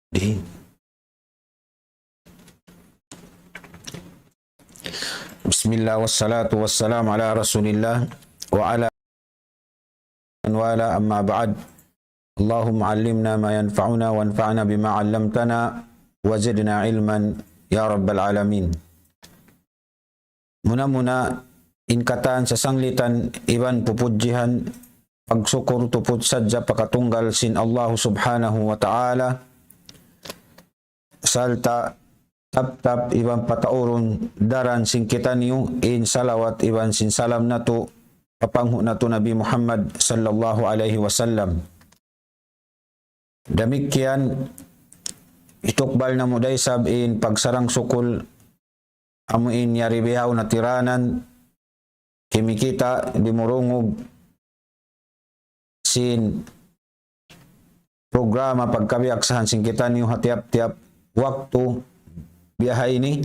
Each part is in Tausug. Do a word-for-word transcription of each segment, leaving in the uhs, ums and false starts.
Di. بسم الله والصلاة والسلام على رسول الله وعلى من والاه، أما بعد. اللهم علمنا ما ينفعنا وانفعنا بما علمتنا وزدنا علما يا رب العالمين. Muna-muna, in katan sasanglitan iban pupudjihan, pagsukul tuput sadja pa katunggal sin Allah Subhanahu wa Ta'ala, sarta' tap-tap iban pataurun daran sin kitaniyu in salawat iban sin salam natu' pa panghu' natu' Nabi Muhammad sallallahu alayhi wasallam. Damikkiyan, hitukbal namu' da isab in pagsarang-sukul amu in yari bihaun ha tiranan, kimikita' dimurungug sin programa pagkabiyaksahan sin kitaniyu ha tiyap-tiyap waktu biya' ha ini.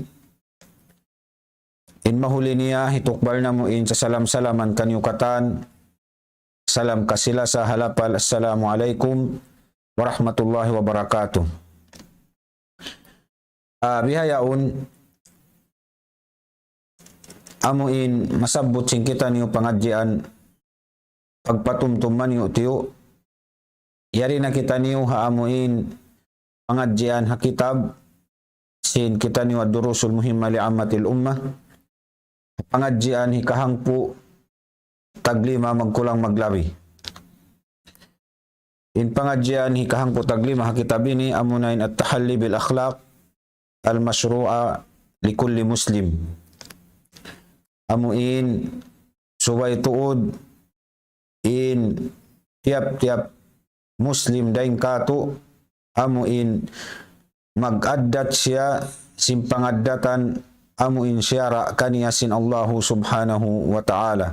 In mahuli niya, hitukbal namu' in sasalam-salaman kaniyu katan, salam kasi-lasa ha lapal, Assalamu alaykum warahmatullahi wabarakatuh. Ah, bihaun, amu in masabbut sin kitaniyu pangadjian pagpatumtum maniyu'-tiyu'. Yari na kitaniyu ha amu in pangadjian ha kitab sin kitaniyu Ad-Durusul Muhimma li Ammatil Ummah. Pangadjian hikahangpu' taglima magkulang maglabi. In pangadjian hikahangpu' taglima ha kitab ini amuna in At-Tahalli bil Akhlaq al-Mashru'a li Kulli Muslim. Amu in subay tuud in tiyap-tiyap Muslim dayn kātu', amu in mag-addat siya sin pangaddatan amu in siyara' kaniya sin Allahu Subhanahu wa Ta'ala.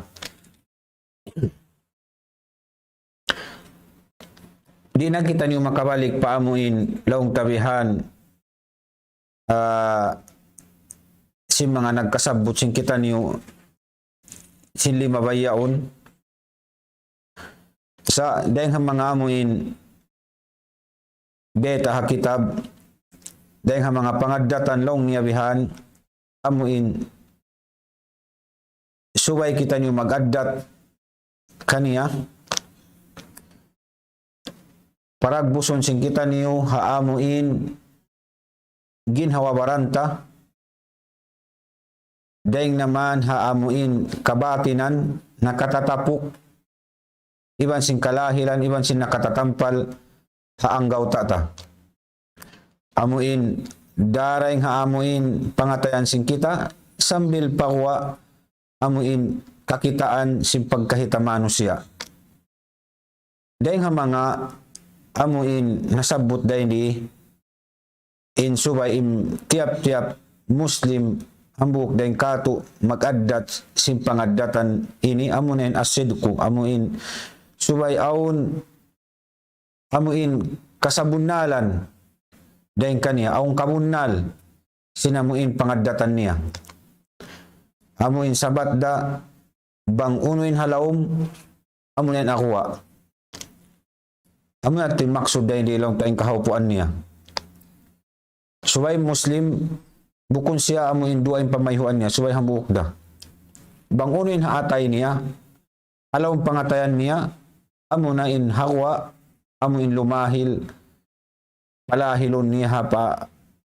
Di' na kitaniyu makabalik pa amu in laung ta bihan, ah, sin manga nagkasabbut sin kitaniyu sin lima bay yaun. Sa' dayng ha manga amu in biyayta' ha kitab, dayng ha manga pangaddatan laung niya bihan, amu in subay kitaniyu mag-addat kaniya, paragbusun sin kitaniyu ha amu in ginhawa-baran ta, dayng naman ha amu in kabatinan nakatatapuk, iban sin kalahilan, iban sin nakatatampal ha anggawta' ta. Amu in daraing ha amu in pangatayan sin kita, sambil pa guwa' amu in kakitaan sin pagkahi ta manusiya'. Dayng ha manga amu in nasabbut dayn di, in subay in tiyap-tiyap Muslim hambuuk dayn kātu' mag-addat sin pangaddatan ini, amu na in as-sidku, amu in subay awn amu in kasabunnalan dayn kaniya, awn kabunnal sin amu in pangaddatan niya. Amu in sabat da bang unu in ha lawm, amu na in ha guwa'. Amu na in maksud dayn di laung ta in kahaupuan niya. Subay Muslim, bukun siya amu in duwa in pamayhuan niya, subay hambuuk da. Bang unu in ha atay niya, ha lawm pangatayan niya, amu na in ha guwa', amu in lumahil, palahilun niya ha pa,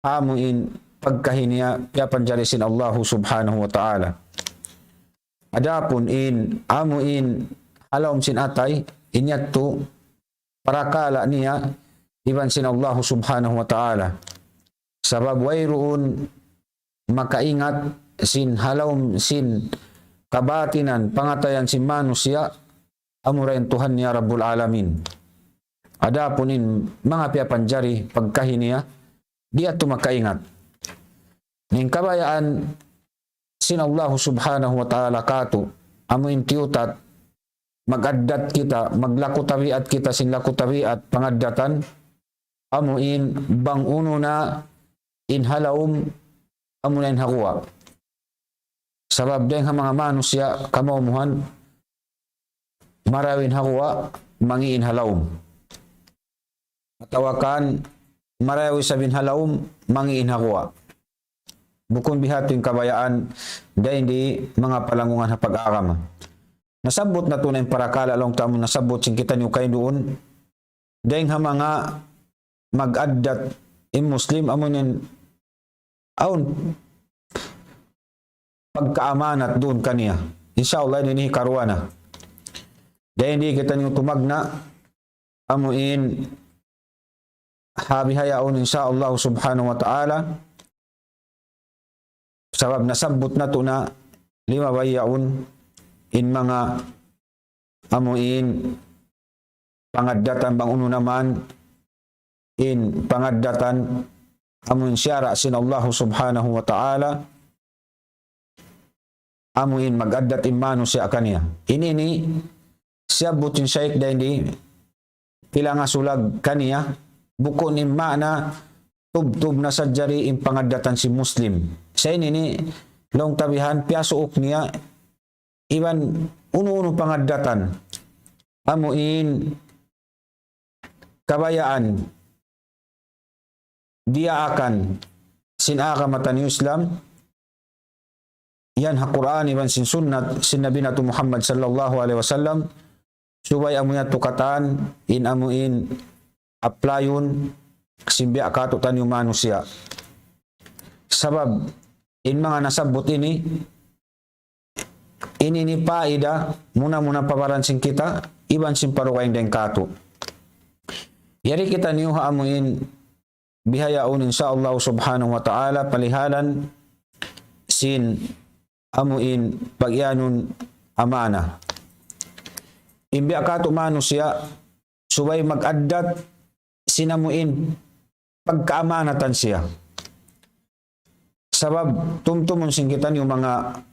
amu in pagkahi niya, piyapanjari sin Allahu Subhanahu wa Ta'ala. Adapun in, amu in, ha lawm sin atay, in yadtu, parakala' niya iban sin Allahu Subhanahu wa Ta'ala. Sabab wayruun makaingat sin ha lawm sin kabatinan pangatayan sin manusiya', amura in Tuhan niya Rabbul Alamin. Adapun in manga piyapanjari pagkahi niya, di' yadtu makaingat. In kabayaan sin Allahu Subhanahu wa Ta'ala kātu', amu in tiyutat, mag-addat kita, maglaku tabiat kita sin laku tabiat pangaddatan, amu in bang unu na in ha lawm, amu na in ha guwa'. Sabab dayng ha manga manusiya' kamaumuhan, marayaw in ha guwa', mangi' in ha lawm. Atawa kan marayaw isab in ha lawm, mangi' in ha guwa'. Bukun biha' tuud in kabayaan, dayn di manga palanggungan ha pag-agama. Nasabbut natu' na in parakala' laung ta amun nasabbut sin kitaniyu kayduun, dayn ha manga mag-addat in Muslim, amu in awn pagkaamanat duun kaniya. Insya Allah, ini hikaruwa na. Dayn di kitaniyu tumagna', amu in ha bihaun, insya Allah subhanahu wa ta'ala. Sabab nasabbut natu' na limabay yaun in manga amu in pangaddatan bang unu na man in pangaddatan amu in siyara' sin Allah subhanahu wa ta'ala, amu in mag-addat in manusiya' kaniya. Ini ini siyabbut in Shaykh dayn di pila ngasulag kaniya, bukun in maana tubtub na sadja di in pangaddatan sin Muslim. Sa' ini ini laung ta bihan piyasuuk niya iban unu-unu pangaddatan. Amu in kabayaan diyaakan sin agama taniyu Islam, yan ha Qur'an iban sin sunnat sin Nabi natu' Muhammad sallallahu alayhi wasallam, subay amu yadtu katan in amu in applyun sin biya' katu' taniyu manusiya'. Sabab in manga nasabbut ini, ini ini paida muna-muna pa baran sin kita, iban sin pa dugaing dayn katu'. Yari kitaniyu ha amu in bihaun, insya Allah subhanahu wa ta'ala, palihalan sin amu in pag-iyanun amana. In biya' katu' manusiya', subay mag-addat sin amu in pagkaamanatan siya. Sabab tumtumun sin kitaniyu manga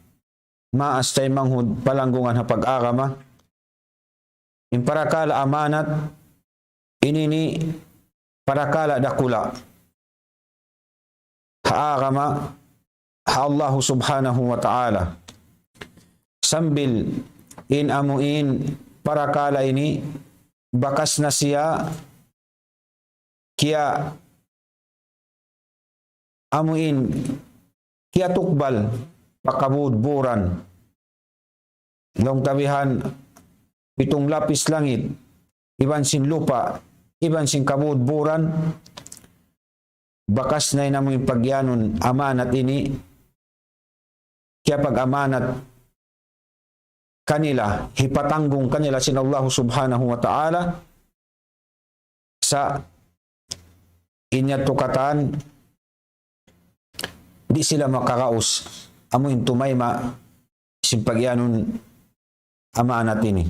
maas taymanghud palanggungan ha pag-agama, in parakala' amanat, ini ini parakala' dakula' ha agama ha Allah subhanahu wa ta'ala. Sambil in amu in parakala' ini bakas na siya kiya amu in kiyatukbal pa kabudburan. Laung ta bihan pitung lapis langit, iban sin lupa', iban sin kabudburan, bakas na in amu in pag-iyanun amanat ini, kiyapag-amanat kanila, hipatanggung kanila sin Allah subhanahu wa ta'ala, sa' in yadtu katan, di' sila makaraus, amu in tumayma' sin pag-iyanun amanat ini.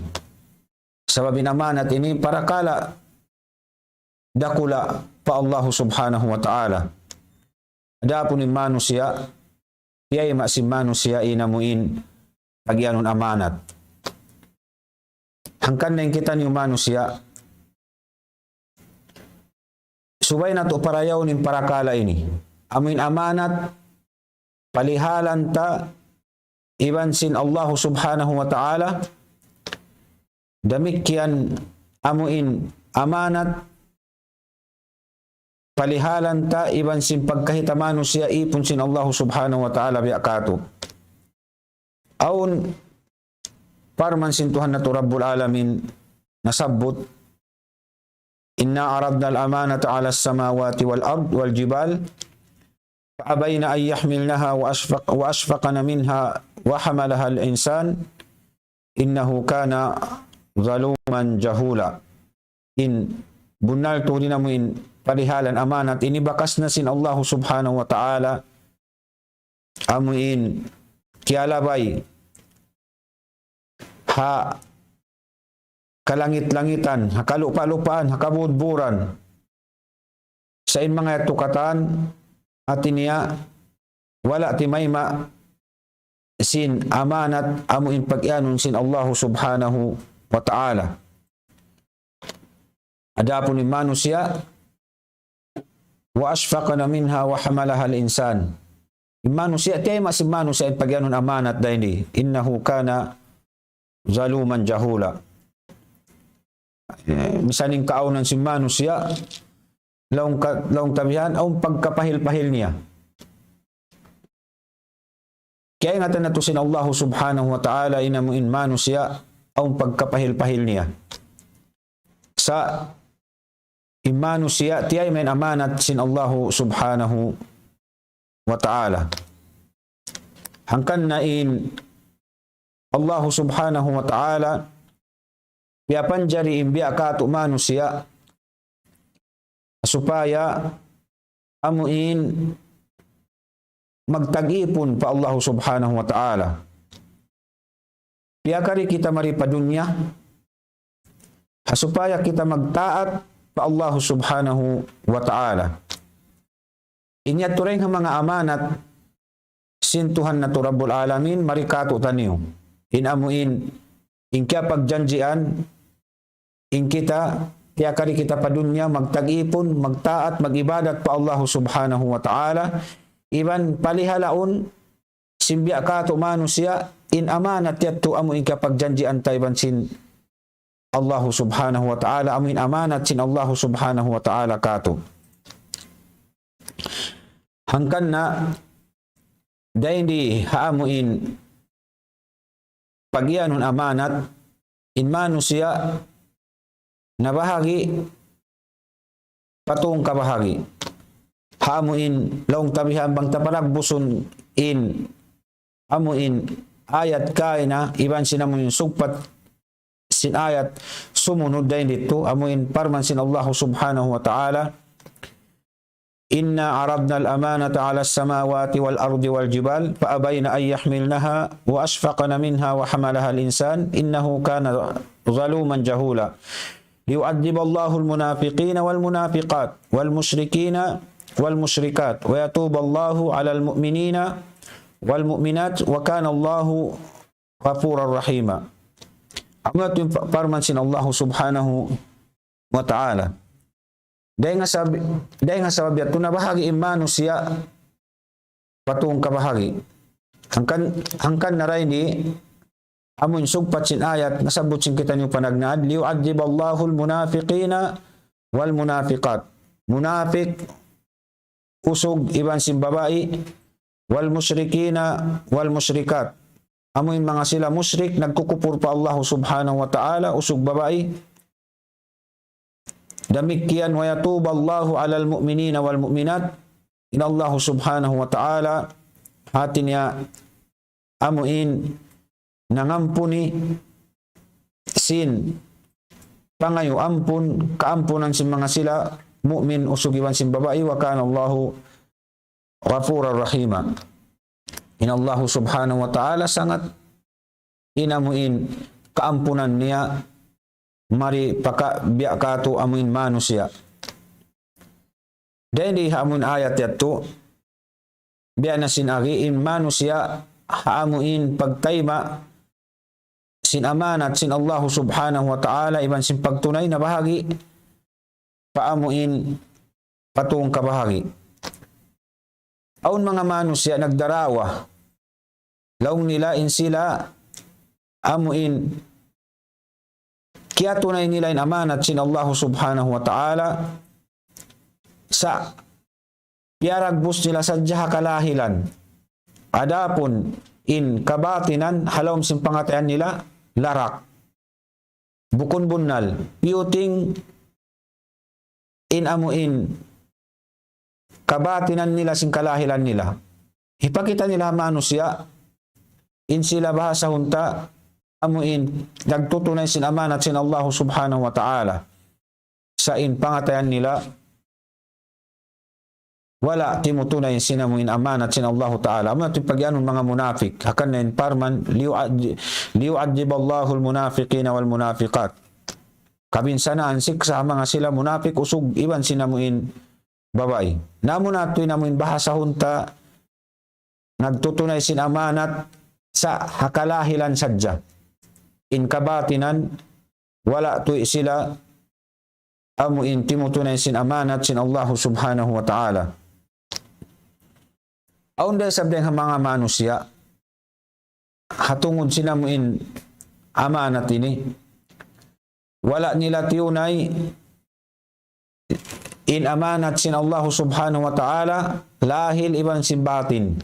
Sabab in amanat ini parakala' dakula' pa Allah subhanahu wa ta'ala. Adapun in manusiya', piyayma' sin manusiya' in amu in pag-iyanun amanat. Hangkan na in kitaniyu manusiya', subay natu' parayawun in parakala' ini. Amu in amanat, palihalan ta iban sin Allah subhanahu wa ta'ala, damikkiyan amu in amanat, palihalan ta iban sin pagkahita manusiya' ipun sin Allah subhanahu wa ta'ala biya' katu'. Awn parman sin Tuhan natu' Rabbul Alamin nasabbut, إنا عرضنا الأمانة على السماوات والأرض والجبال فأبين أن يحملنها وأشفق-، وأشفقن منها وحملها الإنسان إنه كان ظلوما جهولا. In bunnal tuud in amu in palihalan amanat ini bakas na sin Allah subhanahu wa ta'ala amu in kiyalabay ha kalangit-langitan, ha kalupa-lupaan, ha kabudburan. Sa' in manga yadtu katan, hati niya, wala' timayma' sin amanat amu in pag-iyanun sin Allah subhanahu wa ta'ala. Adapun in manusiya', وأشفقن منها وحملها الإنسان. In manusiya', tiyayma' sin manusiya' in pag-iyanun amanat dayn di. إنه كان ظلوما جهولا. Eh, misan in kaawnan sin manusiya', laung ka, laung ta bihan, awn pagkapahil-pahil niya. Kiyaingatan natu' sin Allahu Subhanahu wa Ta'ala in amu in manusiya', awn pagkapahil-pahil niya. Sa' in manusiya', tiyayma' in amanat sin Allahu Subhanahu wa Ta'ala. Hangkan na in Allahu Subhanahu wa Ta'ala, piyapanjari in biya' katu' manusiya', supaya amu in magtag-ipun pa Allahu Subhanahu wa Ta'ala. Piyakari kita mari pa dunya, ha supaya kita magtaat pa Allahu Subhanahu wa Ta'ala. In yadtu dayn ha manga amanat sin Tuhan natu' Rabbul Alamin, mari katu'taniyu. In amu in, in kiyapagjanjian, in kita, tiyakari kita pa dunya, magtag-ipun, magtaat, mag-ibadat pa Allahu Subhanahu wa Ta'ala, iban palihalaun, sin biya' katu' manusiya', in amanat yadtu amu in kiyapagjanjian ta iban sin Allahu Subhanahu wa Ta'ala, amu in amanat sin Allahu Subhanahu wa Ta'ala katu'. Hangkan na, dayn di ha amu in pagiyanun amanat, in manusiya' nabahagi' pa tū kabahagi'. Ha amu in laung ta bihan bang ta panagbusun in amu in ayat kaina iban sin amu in sugpat sin ayat sumunud dayn didtu, amu in parman sin Allahu Subhanahu wa Ta'ala, إنا عرضنا الأمانة على السماوات والأرض والجبال فأبين أن يحملنها وأشفقن منها وحملها الإنسان إنه كان ظلوما جهولا. ليعذب الله المنافقين والمنافقات والمشركين والمشركات ويتوب الله على المؤمنين والمؤمنات وكان الله غفورا رحيما. Amu yadtu in pa-, parman sin Allahu Subhanahu wa Ta'ala. Dayn ha sab-, dayn ha sabab yadtu nabahagi' in manusiya' pa tū kabahagi'. Hangkan, hangkan na dayn di, amu in sugpat sin ayat, nasabbut sin kitaniyu panagnaan, ليعذب الله المنافقين والمنافقات. Munapik, usug iban sin babai, والمشركين والمشركات. Amu in manga sila mushrik, nagkukupur pa Allahu Subhanahu wa Ta'ala, usug babai. Damikkiyan, ويتوب الله على المؤمنين والمؤمنات. In Allahu Subhanahu wa Ta'ala, hati niya, amu in nangampuni sin pangayu' ampun, kaampunan sin manga sila mu'min usug iban sin babai, وكان الله غفورا رحيما. In Allahu Subhanahu wa Ta'ala sangat in amu in kaampunan niya mari pa ka-, biya' katu' amu in manusiya'. Dayn di ha amu in ayat yadtu, biya' na sin agi in manusiya' ha amu in pagtayma' sin amanat sin Allahu Subhanahu wa Ta'ala iban sin pagtunay nabahagi' pa amu in pa tū kabahagi'. Awn manga manusiya' nagdarawa. Laung nila in sila amu in kiyatunay nila in amanat sin Allahu Subhanahu wa Ta'ala sa' piyaragbus nila sadja ha kalahilan. Adapun in kabatinan ha lawm sin pangatayan nila larak. Bukun bunnal. Piyuting in amu in kabatinan nila sin kalahilan nila. Hipakita' nila ha manusiya', in sila bahasahun ta, amu in nagtutunay sin amanat sin Allahu Subhanahu wa Ta'ala. Sa' in pangatayan nila, wala' timutunay sin amu in amanat sin Allahu Ta'ala. Amu yadtu in pagiyanun manga munapik. Hangkan na in parman, ليعذ-، ليعذب الله المنافقين والمنافقات. Kabinsanaan siksa' ha manga sila munapik usug iban sin amu in babai. Na amu na yadtu in amu in bahasahun ta nagtutunay sin amanat sa' ha kalahilan sadja. In kabatinan, wala' tuud sila amu in timutunay sin amanat sin Allahu Subhanahu wa Ta'ala. Awn da isab dayn ha manga manusiya', ha tungud sin amu in amanat ini, wala' nila tiyunay in amanat sin Allah subhanahu wa ta'ala, lahil iban sin batin.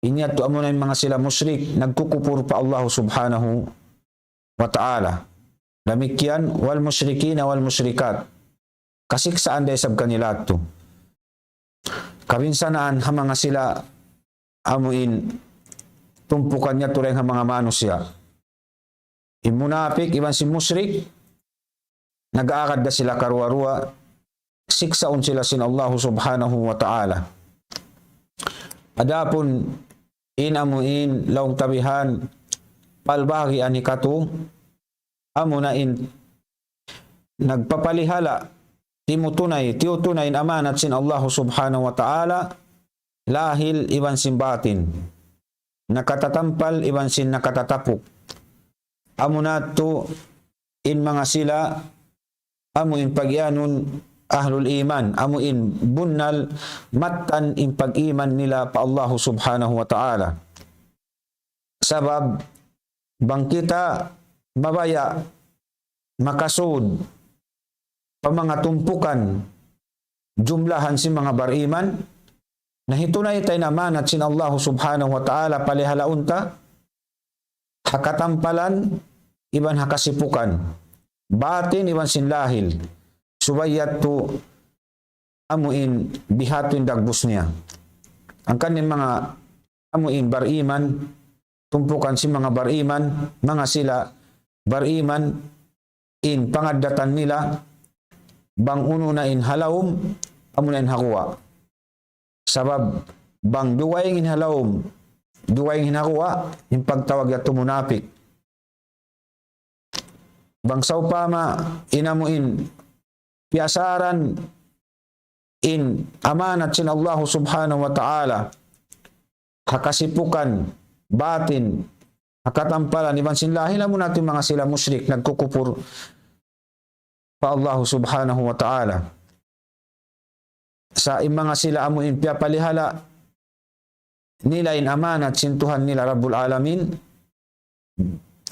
In yadtu amuna in manga sila mushrik, nagkukupur pa Allah subhanahu wa ta'ala. Damikkiyan, wal mushrikina wal mushrikat. Kasiksaan da isab kanila yadtu. Kabinsanaan ha manga sila amuin tumpukan niya tuud ha manga manusiya'. In munapik iban sin mushrik, nag-aagad da sila karuwa-ruwa, siksaun sila sin Allah subhanahu wa ta'ala. Adapun in amuin laung ta bihan, palbahagian hikatu, amuna in nagpapalihala', timutunay, tiyutunay in amanat sin Allah subhanahu wa ta'ala, lahil iban sin batin, nakatatampal iban sin nakatatapuk. Amuna yadtu in manga sila, amuin pagiyanun ahlul iman, amuin bunnal mattan in pag-iman nila pa Allah subhanahu wa ta'ala. Sabab, bang kita mabaya' makasud pa manga tumpukan jumlahan sin manga bariman, na hitunay ta in amanat sin Allah subhanahu wa ta'ala palihalaun ta, ha katampalan iban ha kasipukan, batin iban sin lahil, subay yadtu amuin bihadtu in dagbus niya. Hangkan in manga amuin bariman, tumpukan sin manga bariman, manga sila bariman, in pangaddatan nila, bang unu na in ha lawm, amuna in ha guwa'. Sabab, bang dugaing in ha lawm, dugaing in ha guwa', in pagtawag yadtu munapik. Bang sawpama in amuin piyasaran in amanat sin Allah subhanahu wa ta'ala, ha kasipukan, batin, ha katampalan, iban sin lahil, amuna yadtu in manga sila mushrik, nagkukupur pa Allah subhanahu wa ta'ala. Sa' in manga sila amuin piyapalihala' nila in amanat sin Tuhan nila Rabbul Alamin,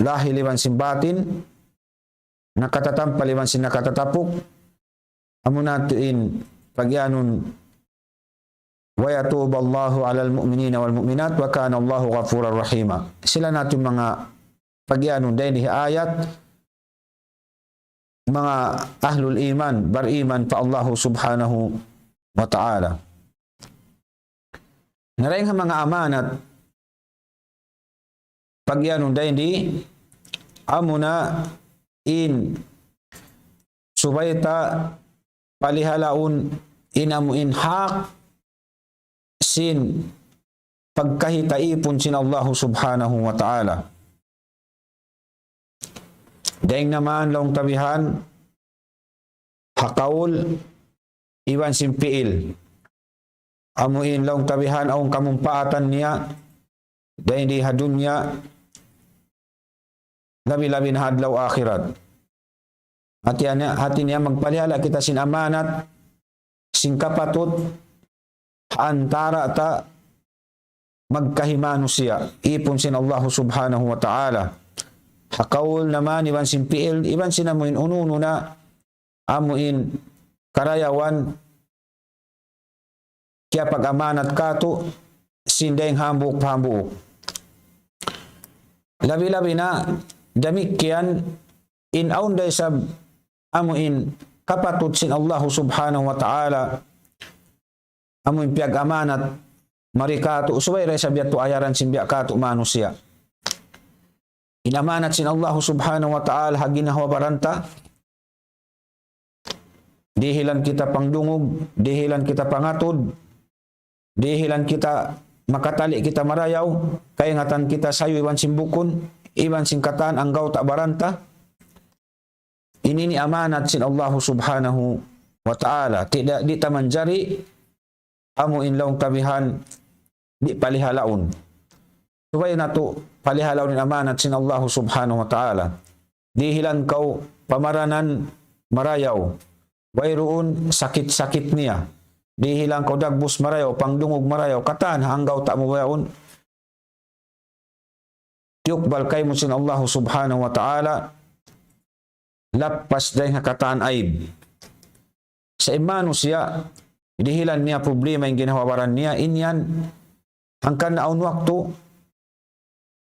lahil iban sin batin, nakatatampal iban sin nakatatapuk, amuna yadtu in pagiyanun, وَيَتُوبَ اللَّهُ عَلَى الْمُؤْمِنِينَ وَالْمُؤْمِنَاتِ وَكَانَ اللَّهُ غَفُورًا رَحِيمًا. Sila na yadtu in manga pagiyanun dayn di ha ayat, manga ahlul iman, bariman pa Allah subhanahu wa ta'ala. Na dayn ha manga amanat, pagiyanun dayn di, amuna in subay ta palihalaun in amuin hak sin pagkahi ta ipun sin Allah subhanahu wa ta'ala. Dayn naman laung ta bihan, ha kaul iban sin pi'il. Amuin laung ta bihan awn kamumpaatan niya, dayn di ha dunya, labi-labi na ha adlaw akhirat. Hati niya, hati niya magpalihala' kita sin amanat, sin kapatut, ha antara ta magkahi manusiya', ipun sin Allah subhanahu wa ta'ala. Ha kaul naman, iban sin pi'il, iban sin amuin unu-unu na, amuin karayawan, kiyapag-amanat katu', sin dayng hambuuk pa hambuuk. Labi-labi na, damikkiyan, in awn da isab amuin kapatut sin Allah subhanahu wa ta'ala, amuin piyag-amanat mari katu', subay da isab yadtu ayaran sin biya' katu' manusiya'. In amanat sin Allah subhanahu wa ta'ala ha ginhawa-baran ta, dihilan kita pangdungug, dihilan kita pangatud, dihilan kita makatali' kita marayaw, kaingatan kita sayu iban sin bukun, iban sin katan anggawta' baran ta. Ini in amanat sin Allah subhanahu wa ta'ala. Tidak, di' ta manjari amuin laung ta bihan di' palihalaun. Subay natu' palihalaun in amanat sin Allah subhanahu wa ta'ala. Dihilan kaw pamaranan marayaw, wayruun sakit-sakit niya. Dihilan kaw dagbus marayaw, pangdungug marayaw, katan ha anggawta' mu bayaun, tiyukbal kaymu sin Allah subhanahu wa ta'ala, lappas dayn ha katan aib. Sa' in manusiya', dihilan niya problema in ginhawa-baran niya, in yan, hangkan na awn waktu,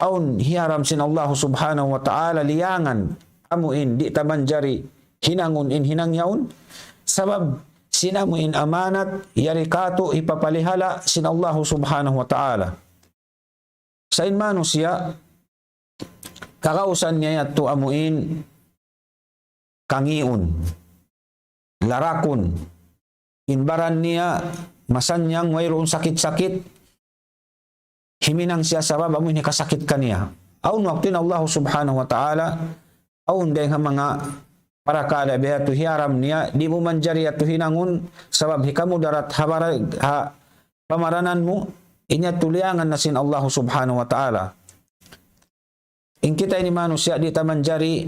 awn hiyaram sin Allahu Subhanahu wa Ta'ala liyangan, amu in di' ta manjari hinangun in hinang yaun, sabab sin amu in amanat, yari katu' hipapalihala' sin Allahu Subhanahu wa Ta'ala. Sa' in manusiya', kagausan niya yadtu amu in kangiun, larakun, in baran niya masannyang wayruun sakit-sakit, himinang siya sabab amu in hikasakit kaniya. Awn waktu in Allah Subhanahu wa Ta'ala, awn dayng ha manga parakala' biya' yadtu hiyaram niya, di' mu manjari yadtu hinangun, sabab hikamudarat ha bara-, ha pamaranan mu, in yadtu liyangan na sin Allah Subhanahu wa Ta'ala. In kita ini manusiya' di' ta manjari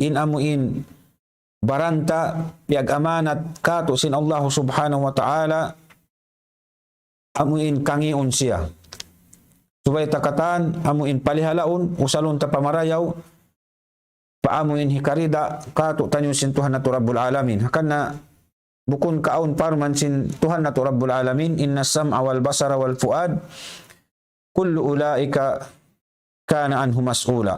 in amu in baran ta piyag-amanat katu' sin Allah Subhanahu wa Ta'ala, amu in kangiun siya. Subay ta katan, amu in palihalaun, usalun ta pa marayaw, pa amu in hikarida katu' taniyu sin Tuhan natu' Rabbul Alamin. Hangkan na bukun ka awn parman sin Tuhan natu' Rabbul Alamin, إن السمع والبصر والفؤاد كل أولئك كان عنه مسؤولا.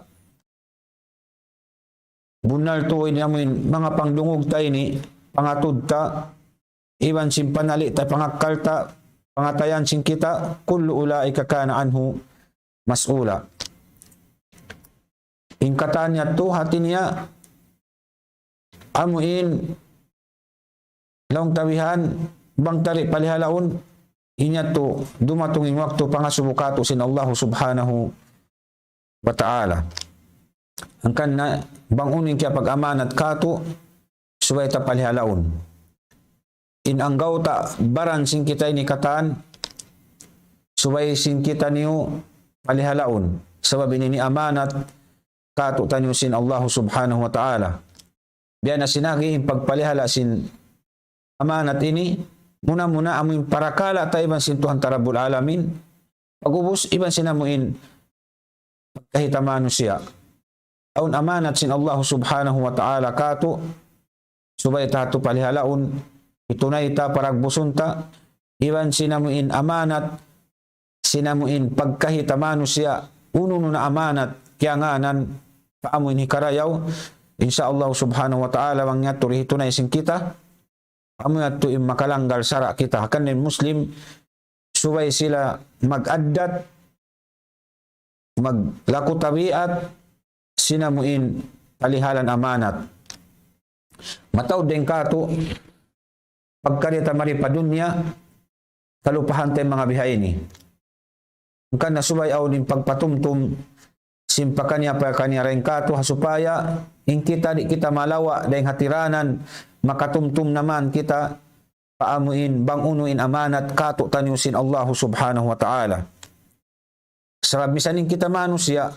Bunnal tuud in amu in manga pangdungug ta ini, pangatud ta, iban sin panali' ta, pangakkal ta, pangatayan sin kita, كل أولئك كان عنه مسؤولا. In katan yadtu hati niya, amu in laung ta bihan, bang ta di' palihalaun, in yadtu dumatung in waktu pangasubu katu' sin Allah Subhanahu wa Ta'ala. Hangkan na bang unu in kiyapag-amanat katu', subay ta palihalaun. In anggawta' baran sin kita ini katan, subay sin kitaniyu palihalaun. Sabab ini, ini amanat katu' taniyu sin Allah Subhanahu wa Ta'ala. Biya' na sin agi in pagpalihala' sin amanat ini, muna-muna amu in parakala' ta iban sin Tuhan ta Rabbul Alamin, pag'ubus iban sin amu in pagkahi ta manusiya'. Awn amanat sin Allah Subhanahu wa Ta'ala katu', subay ta yadtu palihalaun, hitunay ta, paragbusun ta, iban sin amu in amanat, sin amu in pagkahi ta manusiya', unu-unu na amanat, kiyangānan, pa amu in hikarayaw, insya Allah Subhanahu wa Ta'ala, bang yadtu di' hitunay sin kita, amu yadtu in makalanggal sara' kita. Hangkan in Muslim, subay sila mag-addat, maglaku tabiat, sin amu in palihalaan amanat. Mataud dayng katu', pagkari ta mari pa dunya, kalupahan ta in manga biha ini. Hangkan na subay awn in pagpatumtum, sin pakaniya-pakaniya dayng katu', ha supaya in kita di' kita malawa' dayng ha tiranan, makatumtum naman kita, pa amu in bang unu in amanat katu' taniyu sin Allahu Subhanahu wa Ta'ala. Sabab misan in kita manusiya',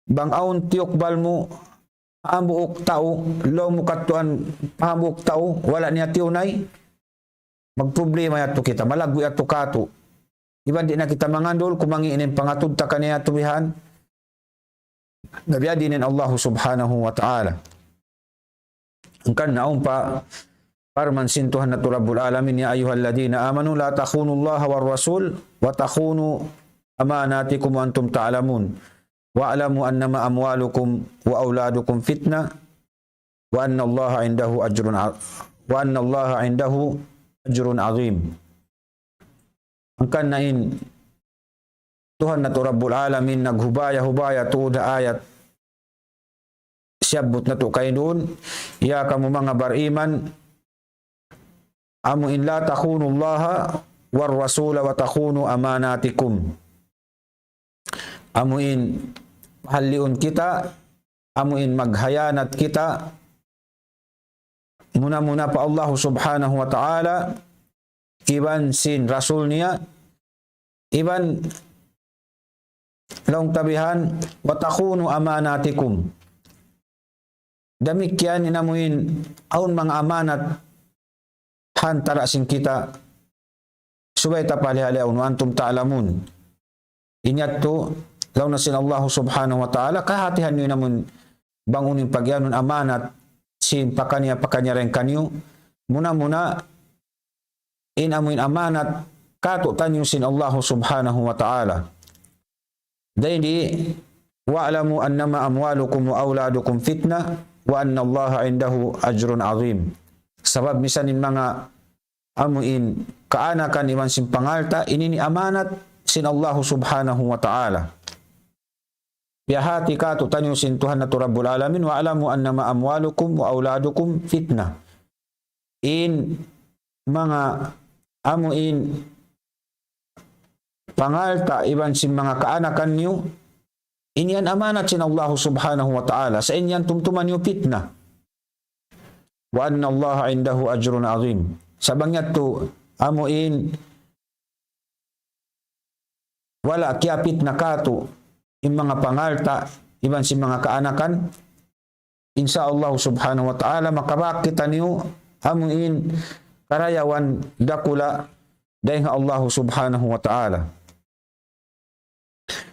bang awn tiyukbal mu, hambuuk tau, laung mu katuan hambuuk tau, wala' niya tiyunay, magproblema yadtu kita, malaggu' yadtu katu'. Iban di' na kita mangandul, kumangi' in pangatud ta kaniya yadtu bihan. Na biya' diin in Allahu Subhanahu wa Ta'ala. Hangkan na awn pa parman sin Tuhan natu' Rabbul Alamin, يا أيها الذين آمنوا لا تخونوا الله والرسول وتخونوا أماناتكم وأنتم تعلمون واعلموا أنما أموالكم وأولادكم فتنة وأن الله عنده أجر ع-، وأن الله عنده أجر عظيم. Hangkan na in Tuhan natu' Rabbul Alamin naghubaya-hubaya tuud ha ayat siyabbut natu' kaina duun, ya kamu manga bariman, amu in لا تخونوا الله والرسول وتخونوا أماناتكم. Amu in pahalliun kita, amu in maghiyanat kita, muna-muna pa Allah Subhanahu wa Ta'ala, iban sin Rasul niya, iban laung ta bihan, وتخونوا أماناتكم. Damikkiyan in amu in awn manga amanat ha antara' sin kita, subay ta palihalaun, وأنتم تعلمون. In yadtu, laung na sin Allah Subhanahu wa Ta'ala, kahatihan niyu in amu in bang unu in pagiyanun amanat sin pakaniya-pakaniya dayn kaniyu, muna-muna in amuin amanat kātu'niyu sin Allahu Subhanahu wa Ta'ala. Dayn di, "Wa'lamu annama amwalukum wa awladukum fitna, wa annallaha indahu ajrun azim." Sabab misan in manga amuin kaanakan iban sin pangalta', ini ini amanat sin Allahu Subhanahu wa Ta'ala. Piyahāti kātu'niyu sin Tuhan natu' Rabbul Alamin, "Wa'lamu annama amwalukum wa awladukum fitna." In manga amuin pangalta' iban sin manga kaanakan niyu, ini yan amanat sin Allahu Subhanahu wa Ta'ala. Sa' in yan tumtuma niyu pitna. "Wa annallaha indahu ajrun azim." Sa' bang yadtu amuin wala' kiyapitna kātu' in manga pangalta' iban sin manga kaanakan, insya Allah Subhanahu wa Ta'ala, makabak kitaniyu amuin karayawan dakula' dayn ha Allah Subhanahu wa Ta'ala.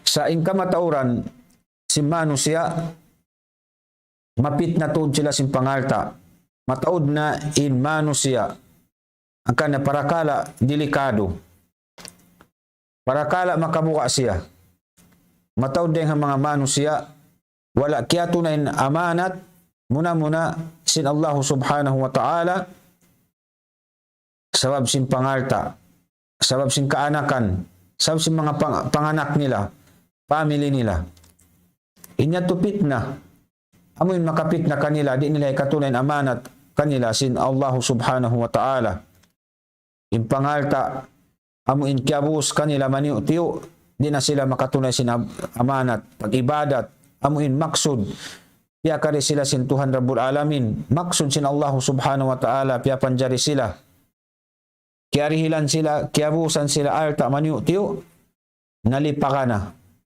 Sa' in kamatauran sin manusiya', mapitna tuud sila sin pangalta'. Mataud na in manusiya', hangkan na parakala' delikadu. Parakala' makabuga' siya. Mataud dayn ha manga manusiya', wala' kiyatunay in amanat, muna-muna sin Allahu Subhanahu wa Ta'ala, sabab sin pangalta', sabab sin kaanakan, sabab sin manga pang-, panganak nila, family nila. In yadtu pitna, amuin makapitna kanila, di' nila hikatunay in amanat kanila sin Allahu Subhanahu wa Ta'ala. In pangalta', amuin kiyabus kanila maniyu'-tiyu', di' na sila makatunay sin ab-, amanat, pag-ibadat, amuin maksud, piyakari sila sin Tuhan Rabbul Alamin, maksud sin Allahu Subhanahu wa Ta'ala, piyapanjari sila. Kiyarihilan sila, kiyabusan sila alta' maniyu'-tiyu', nalipagan na.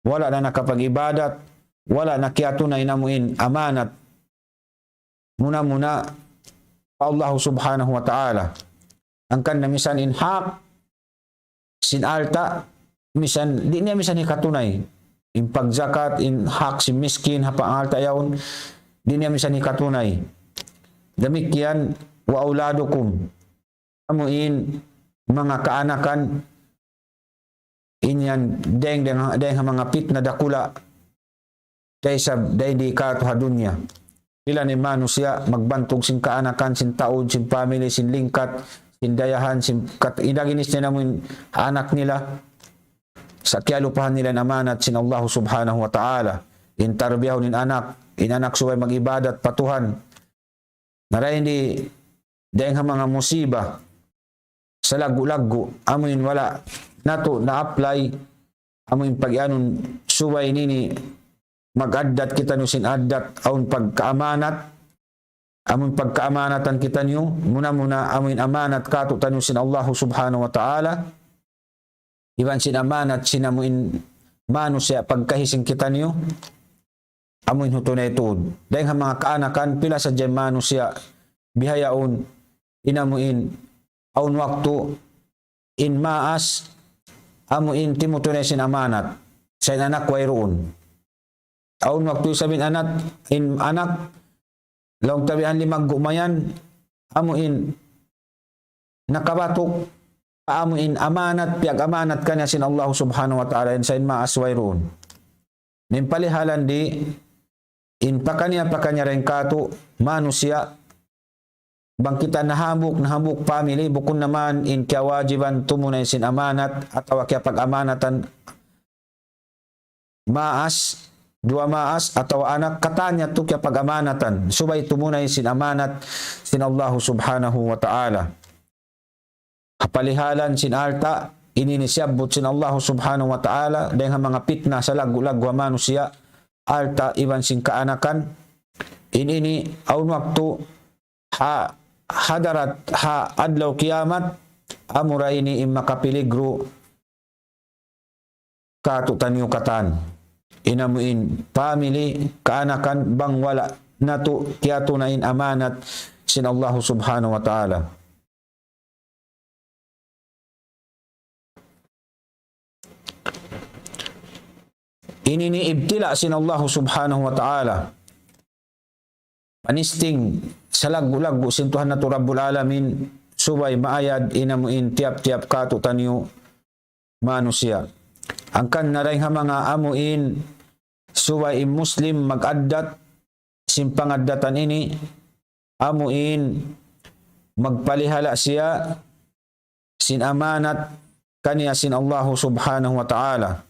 Wala' na nakapag-ibadat, wala' na kiyatunay in amuin amanat. Muna-muna pa Allahu Subhanahu wa Ta'ala. Hangkan na misan in hak sin alta', misan, di' niya misan hikatunay. In pagzakat, in hak sin miskin, ha pangalta' yaun, di' niya misan hikatunay. Damikkiyan, wa awladukum. Amuin manga kaanakan, in yan dayn, dayn, dayn ha manga pitna dakula', kaysa dayn di kātu' ha dunya. Pila na in manusiya' magbantug sin kaanakan, sin taud, sin family, sin lingkat, sin dayahan, sin kat-, in daginis nila amuin anak nila. Sa' kiyalupahan nila in amanat sin Allahu Subhanahu wa Ta'ala. In tarbiyahun in anak, in anak subay mag-ibadat pa Tuhan. Na dayn di, dayn ha manga musiba, salaggu'-laggu', amuin wala' natu' na-apply, amuin pag-iyanun subay ini, mag-addat kitaniyu sin addat, awn pagkaamanat, amuin pagkaamanatan kitaniyu, muna-muna amuin amanat kātu'niyu sin Allahu Subhanahu wa Ta'ala, iban sin amanat sin amuin manusiya' pagkahi sin kitaniyu, amuin hutunay tuud. Dayn ha manga kaanakan, pila sadja in manusiya' bihaun, in amuin, awn waktu, in maas, amuin timutunay sin amanat, sa' in anak wayruun. Awn waktu isab in anak, in anak, laung ta bihan limaggu' mayan, amuin nakabatuk, amuin amanat, piyag-amanat kaniya sin Allahu Subhanahu wa Ta'ala, in sa' in maas wayruun. In palihalan di, in pakaniya-pakaniya dayn kātu' manusiya', bang kita nahambuuk, nahambuuk family, bukun na man in kiyawajiban tumunay sin amanat, atawa kiyapag-amanatan maas, duwa maas, atawa anak, katan yadtu kiyapag-amanatan, subay tumunay sin amanat sin Allahu Subhanahu wa Ta'ala. Ha palihalan sin alta', ini in siyabbut sin Allahu Subhanahu wa Ta'ala, dayn ha manga pitna salaggu'-laggu' ha manusiya', alta' iban sin kaanakan, in ini awn waktu ha hadarat ha adlaw kiyamat, amura ini in makapiligru kātu'niyu katan. In amuin family, kaanakan, bang wala' natu' kiyatunay in amanat sin Allahu Subhanahu wa Ta'ala. Ini in ibtila' sin Allahu Subhanahu wa Ta'ala. panisting salaggu'-laggu' sin Tuhan natu' Rabbul Alamin, subay maayad in amu in tiyap-tiyap kātu'niyu manusiya'. Hangkan na dayn ha manga amu in subay in Muslim mag-addat sin pangaddatan ini, amu in magpalihala' siya sin amanat kaniya sin Allahu Subhanahu wa Ta'ala.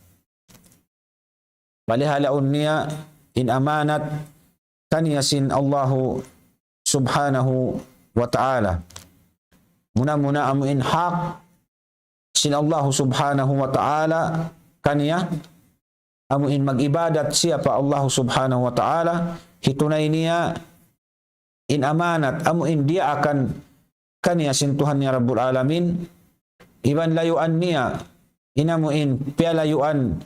Palihalaun niya in amanat kaniya sin Allahu Subhanahu wa Ta'ala. Muna-muna amu in hak sin Allahu Subhanahu wa Ta'ala kaniya, amu in mag-ibadat siya pa Allahu Subhanahu wa Ta'ala, hitunay niya in amanat, amu in diyaakan kaniya sin Tuhan niya Rabbul Alamin, iban layuan niya in amu in piyalayuan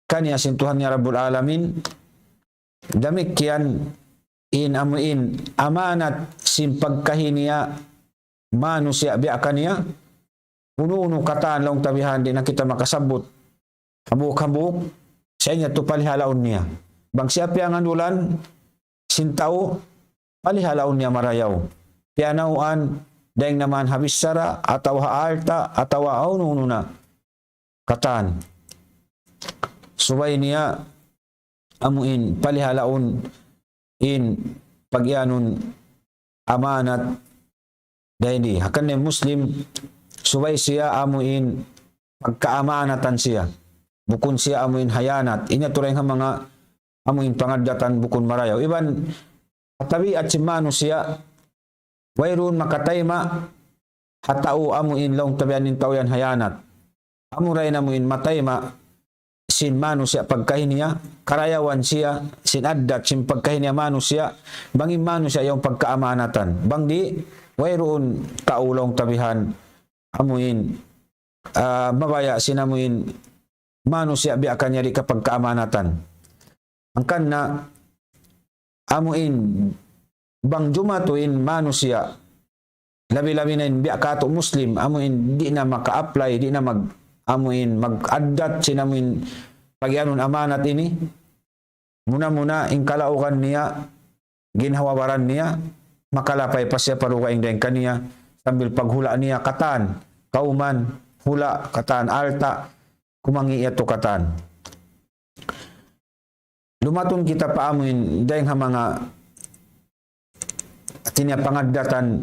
kaniya sin Tuhan niya Rabbul Alamin. Damikkiyan in amu in amanat sin pagkahi niya manusiya' biya' kaniya, unu-unu katan laung ta bihan di' na kita makasabbut hambuuk-hambuuk, sa' in yadtu palihalaun niya. Bang siya piyangandulan sin tau, palihalaun niya marayaw. Piyanawaan, dayn naman ha bichara, atawa ha alta', atawa ha unu-unu na katan. Subay niya amu in palihalaun in pag-iyanun amanat dayn di. Hangkan in Muslim, subay siya amu in pagkaamanatan siya. Bukun siya amu in hayanat. Ini tuud in ha manga amu in pangaddatan bukun marayaw. Iban ha tabiat sin manusiya', wayruun makatayma' ha tau amu in laung ta bihan in tau yan hayanat. Amura in amu in matayma' sin manusiya' pagkahi niya, karayawan siya sin addat sin pagkahi niya manusiya', bang in manusiya' yaun pagkaamanatan. Bang di', wayruun tau laung ta bihan amu in, ah, mabaya' sin amu in manusiya' biya' kaniya di' kapagkaamanatan. Hangkan na amu in bang jumatu in manusiya', labi-labi na in biya' katu' Muslim, amu in di' na maka-apply, di' na mag-, amu in mag-addat sin amu in pag-iyanun amanat ini. Muna-muna in kalaugan niya, ginhawa-baran niya, makalapay pa siya pa dugaing dayn kaniya, sambil paghula' niya katan, kawman, hula', katan, alta', kumangi' yadtu katan. Lumatun kita pa amu in dayn ha manga hati niya pangaddatan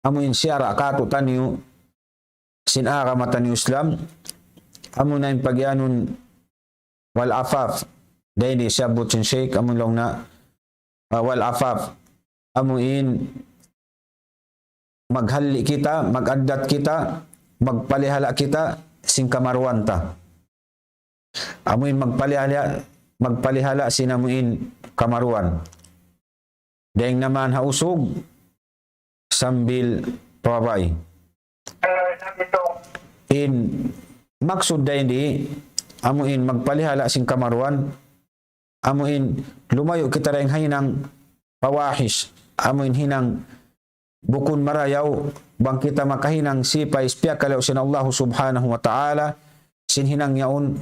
amu in siyara' katu'niyu sin agama taniyu Islam, amu na in pag-iyanun wal afaf. Dayn di siyabbut sin Sheikh, amu in laung niya, ah, wal afaf. Amu in maghalli' kita, mag-addat kita, magpalihala' kita sin kamaruan ta. Amu in magpalihala', magpalihala' sin amu in kamaruan. Dayn naman ha usug sambil pa babai. In maksud dayn di, amu in magpalihala' sin kamaruan, amu in lumayu' kita dayn ha hinang fawahish, amu in hinang bukun marayaw, bang kita makahinang sipay piyakalayu' sin Allah Subhanahu wa Ta'ala, sin hinang yaun,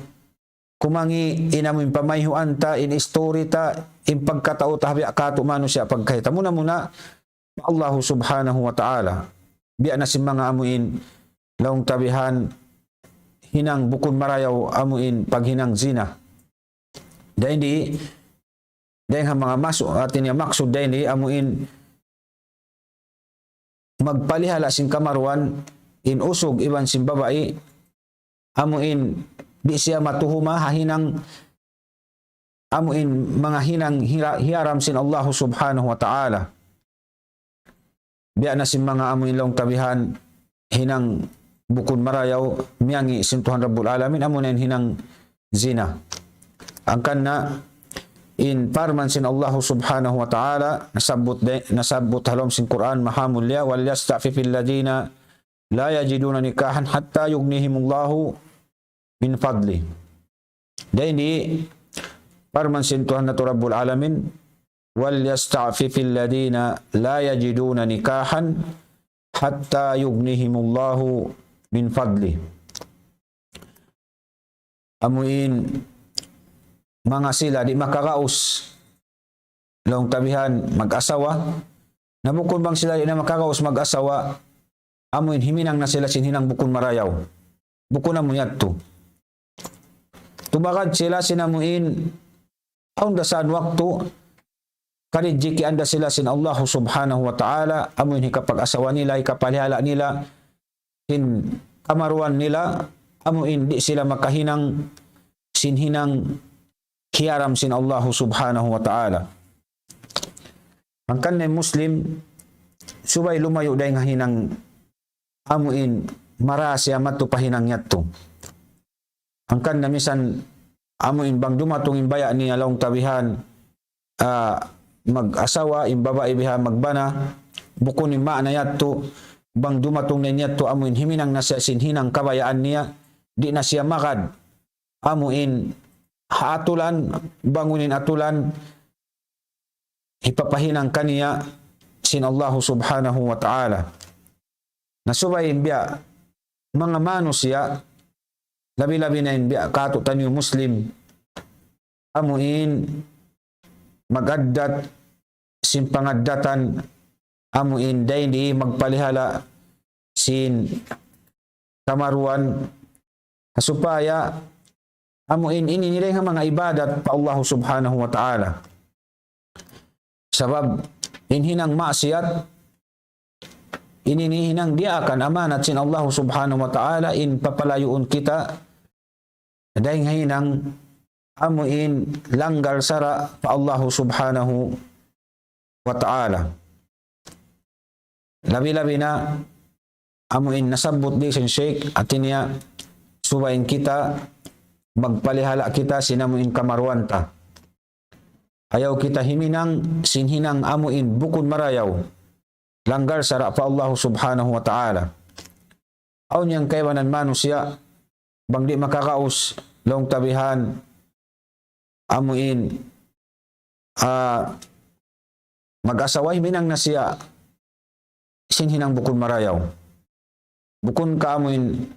kumangi' in amu in pamayhuan ta, in history ta, in pagkatau ta, biya' katu' manusiya' pagkahi ta. Muna-muna, Allah Subhanahu wa Ta'ala. Biya' na sin manga amu in, laung ta bihan, hinang bukun marayaw amu in paghinang zina. Dayn di, dayn ha manga masu-, hati niya maksud dayn di, amu in magpalihala' sin kamaruan, in usug iban sin babai, amu in di' siya matuhuma ha hinang, amu in manga hinang hira-, hiyaram sin Allah Subhanahu wa Ta'ala. Biya' na sin manga amu in laung ta bihan, hinang bukun marayaw, miyangi' sin Tuhan Rabbul Alamin, amu na in hinang zina. Hangkan na in parman sin Allah Subhanahu wa Ta'ala, nasabbut de-, nasabbut ha lawm sin Qur'an, maha mulia, وليستعفف الذين لا يجدون نكاحا حتى يغنيهم الله من فضله. Dayn di parman sin Tuhan natu' Rabbul Alamin, وليستعفف الذين لا يجدون نكاحا حتى يغنيهم الله من فضله. Amu in manga sila di' makagaus laung ta bihan mag-asawa, na bukun bang sila di' na makagaus mag-asawa, amu in himinang na sila sin hinang bukun marayaw. Bukun amu yadtu. Tumagad sila sin amu in, awn da saan waktu, karijiki anda sila sin Allahu Subhanahu wa Ta'ala, amu in hikapag-asawa nila, hikapalihala nila, sin kamaruan nila, amu in di' sila makahinang, sin hinang hiyaram sin Allahu Subhanahu wa Ta'ala. Hangkan na in Muslim, subay lumayu' dayn ha hinang amu in marasiya matu pa hinang yadtu. Hangkan na misan amu in bang dumatung in baya' niya laung ta bihan, ah, mag-asawa, in babai bihan magbana, bukun in maana yadtu, bang dumatung na in yadtu amu in himinang na siya sin hinang kabayaan niya, di' na siya magad, amu in ha atulan, bangun in atulan, hipapahinang kaniya sin Allahu Subhanahu wa Ta'ala. Na subay in biya' manga manusiya', labi-labi na in biya' katu' taniyu Muslim, amu in mag-addat sin pangaddatan, amu in dayn di magpalihala sin kamaruan, supaya amu in ini nila in manga ibadat pa Allahu Subhanahu wa Ta'ala. Sabab in hinang maksiyat, ini in hinang diyaakan amanat sin Allahu Subhanahu wa Ta'ala, in papalayuun kita dayn ha hinang amu in langgal sara' pa Allahu Subhanahu wa Ta'ala. Labi-labi na amu in nasabbut di sin Sheikh, hati niya, subay in kita magpalihala kita sin amu in kamaruan ta. Ayaw kita himinang sin hinang amu in bukun marayaw, langgal sara' pa Allahu Subhanahu wa Ta'ala. Awn yan kaibanan manusiya', bang di' makagaus, laung ta bihan, amu in, ah, mag-asawa, himinang na siya sin hinang bukun marayaw. Bukun ka amu in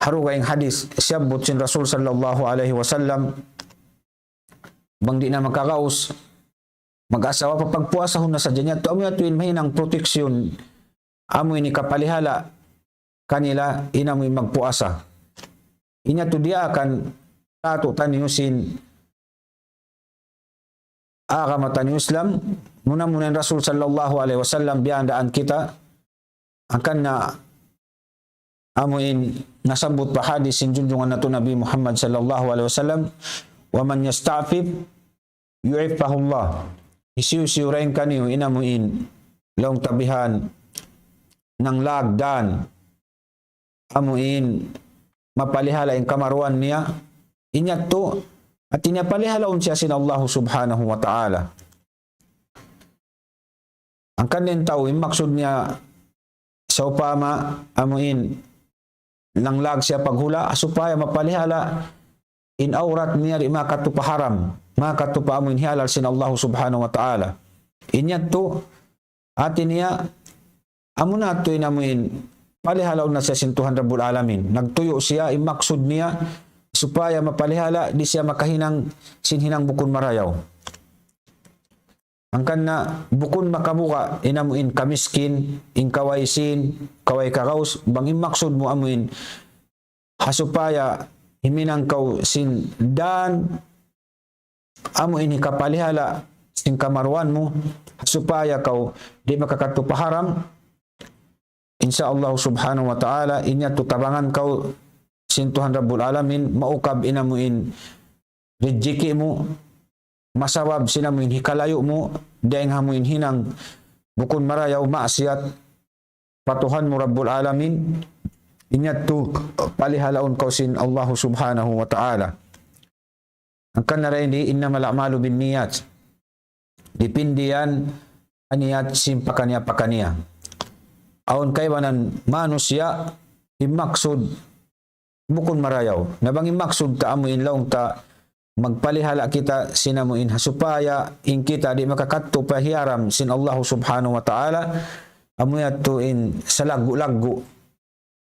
ha dugaing hadith siyabbut sin Rasul sallallahu alayhi wasallam, bang di' na makagaus mag-asawa, papagpuasahun na sadja niya. Amu yadtu in mahinang protection, amu in hikapalihala kanila in amu in magpuasa. In yadtu diyaakan katu' taniyu sin agama taniyu Islam, muna-muna in Rasul sallallahu alayhi wasallam biyandaan kita, hangkan na amu in nasabbut pa hadith sin junjungan natu' Nabi Muhammad sallallahu alayhi wasallam, ومن يستعفف يعفه الله. Hisiyu-siyu dayn kaniyu in amu in laung ta bihan nanglagdan, amu in mapalihala in kamaruan niya, in yadtu, hati niya palihalaun siya sin Allahu Subhanahu wa Ta'ala. Hangkan in tau, in maksud niya, sawpama, amu in, nanglag siya paghula', supaya mapalihala in awrat niya di' makadtu pa haram, makadtu pa amu in hihalal sin Allahu Subhanahu wa Ta'ala. In yadtu, hati niya, amu na yadtu in amu in, palihalaun na siya sin Tuhan Rabbul Alamin. Nagtuyu' siya, in maksud niya, supaya mapalihala, di' siya makahinang sin hinang bukun marayaw. Hangkan na bukun makabuga' in amu in kamiskin, in kawaisin, kaway kagaus, bang in maksud mu amu in ha supaya himinang kaw sin dan amu in hikapalihala sin kamaruan mu, ha supaya kaw di' makakadtu pa haram. Insya Allah Subhanahu wa Ta'ala, in yadtu tabangan kaw sin Tuhan Rabbul Alamin, maukab in amu in rijiki mu, masabab sin amu in hikalayu' mu dayn ha amu in hinang bukun marayaw, maksiyat pa Tuhan mu Rabbul Alamin, in yadtu palihalaun kaw sin Allahu Subhanahu wa Ta'ala. Hangkan na dayn di, إنما الأعمال بالنيات. Dipindi yan ha niyat sin pakaniya-pakaniya. Awn kaibanan manusiya', in maksud bukun marayaw. Na bang in maksud ta amu in laung ta, magpalihala kita sin amu in ha supaya in kita di' makakadtu pa hiyaram sin Allahu Subhanahu wa Ta'ala, amu yadtu in salaggu'-laggu',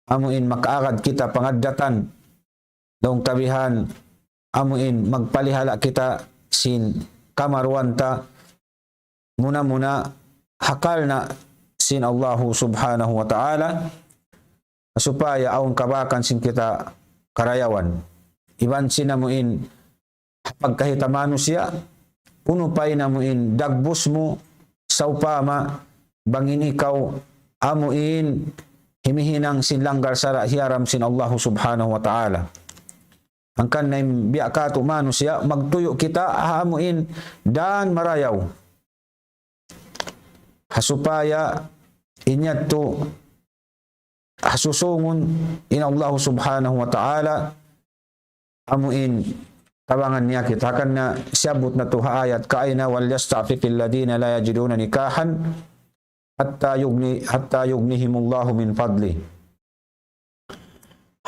amu in makaagad kita pangaddatan, laung ta bihan, amu in magpalihala kita sin kamaruan ta, muna-muna ha karna' sin Allahu Subhanahu wa Ta'ala, supaya awn kabakan sin kita karayawan. Iban sin amuin pagkahi ta manusiya', unu pa in amuin dagbus mu, sawpama bang in ikaw amuin himihinang sin langgal sara' hiyaram sin Allahu Subhanahu wa Ta'ala. Hangkan na in biya' katu' manusiya', magtuyu' kita amuin dan marayaw. Ha supaya in yadtu ha susungun in Allahu Subhanahu wa Ta'ala amuin tabangan niya kita. Hangkan na siyabbut natu' ha ayat kaina, وليستعفف الذين لا يجدون نكاحا حتى يغني-، حتى يغنيهم الله من فضله.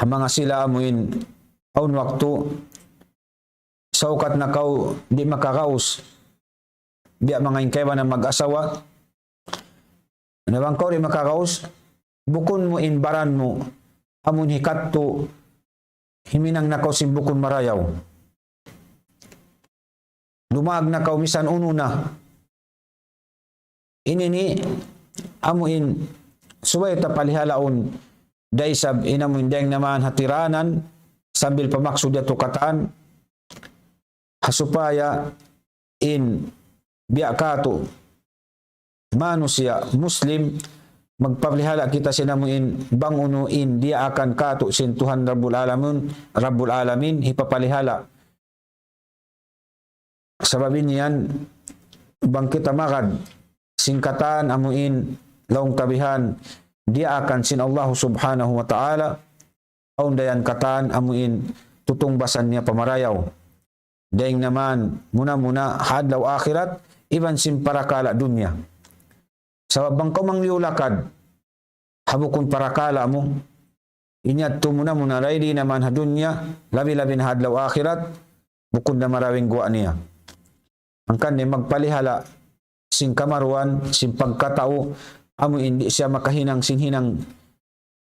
Ha manga sila amuin awn waktu saukat na kaw di' makagaus, biya' manga in kaibanan mag-asawa. Na bang kaw di' makagaus, bukun mu in baran mu amun hikattu himinang na kaw sin bukun marayaw. Lumag na kaw misan unu na. Ini ini amuin subay ta palihalaun da isab in amuin dayng naman hatiranan sambil pamaksud yadtu katan ha supaya in biya' katu' manusiya' Muslim magpapalihala kita sin amuin bang unu in diyaakan katu' sin Tuhan Rabbul Alamin, Rabbul Alamin hipapalihala. Sabab in yan, bang kita magad sin katan amuin laung ta bihan diyaakan sin Allahu Subhanahu wa Ta'ala, awn da yan katan amuin tutungbasan niya pa marayaw. Dayng naman muna-muna ha adlaw akhirat, iban sin parakala' dunya. Sabab bang kaw mangiyulakad ha bukun parakala' mu, in yadtu muna-muna ray di' naman ha dunya, labi-labi na ha adlaw akhirat, bukun na marayaw in guwa' niya. Hangkan di' magpalihala sin kamaruan, sin pagkatau, amuin di' siya makahinang sin hinang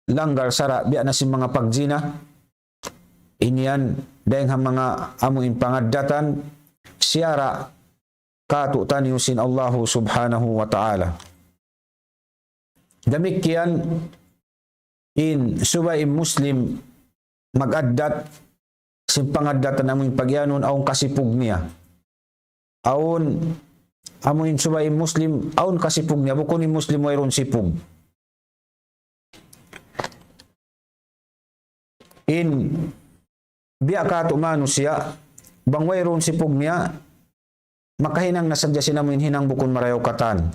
langgal sara' biya' na sin manga pagjina. Ini yan dayng ha manga amuin pangaddatan siyara' katu' taniyu sin Allahu Subhanahu wa Ta'ala. Damikkiyan in subay in Muslim mag-addat sin pangaddatan amuin pagiyanun awn kasipug niya. Awn amuin subay in Muslim awn kasipug niya, bukun in Muslim wayruun sipug. In biya' katu' manusiya', bang wayruun sipug niya, makahinang na sadja sin amuin hinang bukun marayaw katan.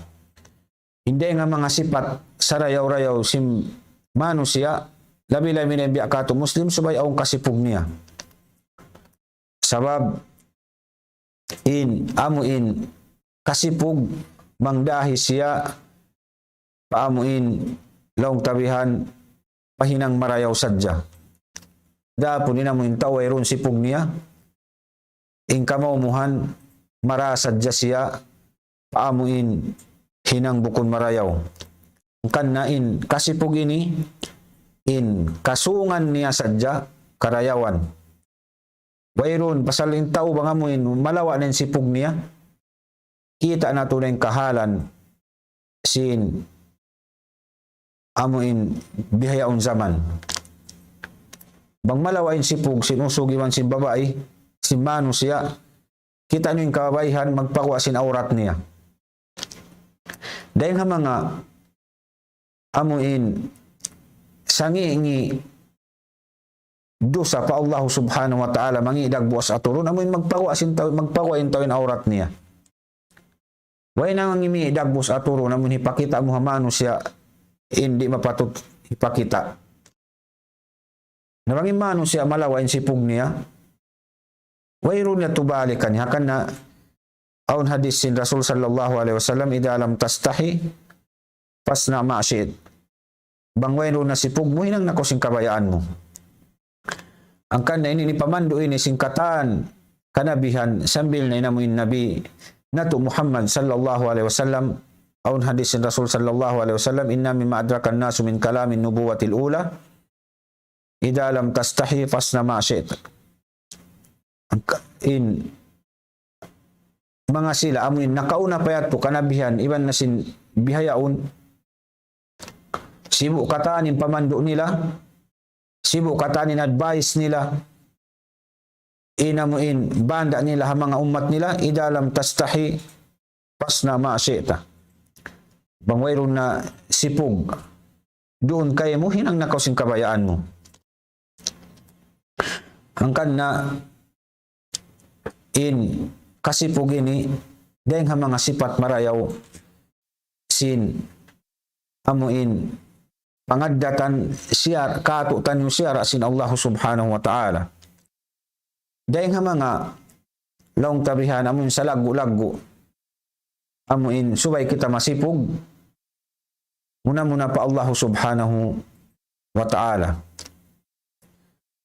Inday nga manga sipat sarayaw-rayaw sin manusiya', labi-labi na in biya' katu' Muslim, subay awn kasipug niya. Sabab in amuin kasipug mangdahi siya pa amuin laung ta bihan pahinang marayaw sadja. Adapun in amuin tau wayruun sipug niya, in kamaumuhan mara sadja siya pa amuin hinang bukun marayaw. Hangkan na in kasipug ini, in kasungan niya sadja karayawan. Wayruun, pasal in tau bang amuin malawa' na in sipug niya, kita' natu' na in kahalan sin amuin bihaun jaman. Bang malawa' in sipug sin usug iban sin babai, sin manusiya', kita' niyu in kababaihan magpaguwa' sin awrat niya. Dayng ha manga amuin sangi-ngi' dusa pa Allah Subhanahu wa Ta'ala, mangi' dagbus aturun, amuin magpaguwa' sin tau, magpaguwa' in tau in awrat niya. Way na mangi' dagbus aturun, amuin hipakita' mu ha manusiya' in di' mapatut hipakita'. Na bang in manusiya' malawa' in sipug niya, wayruun niya tubalikan. Hangkan na awn hadis sin Rasul sallallahu alayhi wasallam, إذا لم تستح فاصنع ما شئت. Bang wayruun na sipug mu, hinang na kaw sin kabayaan mu. Hangkan na ini, ini pamandu' ini sin katan kanabihan sambil na in amuin Nabi natu' Muhammad sallallahu alayhi wasallam, awn hadis sin Rasul sallallahu alayhi wasallam, إن مما أدرك الناس من كلام النبوة الأولى إذا لم تستح فاصنع ما شئت. Hangkan in manga sila, amuin nakauna pa yadtu kanabihan, iban na sin bihaun, sibu' katan in pamandu' nila, sibu' katan in advice nila, in amuin banda' nila ha manga ummat nila, إذا لم تستحي فاصنع ما شئت. Bang wayruun na sipug duun kaymu, hinang na kaw sin kabayaan mu. Hangkan na in kasipug ini, dayng ha manga sipat marayaw sin amuin pangaddatan siyar-, katu'niyu siyara' sin Allah Subhanahu wa Ta'ala. Dayng ha manga laung ta bihan amuin salaggu'-laggu', amuin subay kita masipug, muna-muna pa Allah Subhanahu wa Ta'ala.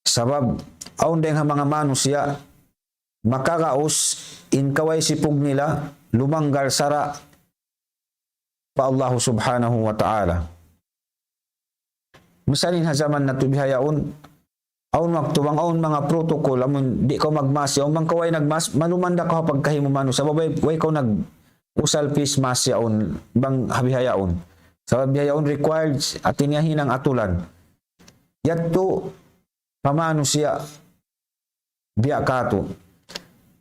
Sabab, awn dayng ha manga manusiya', makagaus in kaway sipug nila, lumanggal sara' pa Allah Subhanahu wa Ta'ala. Misan in ha jaman natu' bihaun, awn waktu bang awn manga protocol, amun di' kaw magmask, awn bang kaw way nagmask, maluman da kaw ha pagkahi mu manusiya', sabab way, way kaw nag-usal face mask yaun, bang ha bihaun. Sabab bihaun required, hati niya hinang atulan. Yadtu pa manusiya' biya' katu'.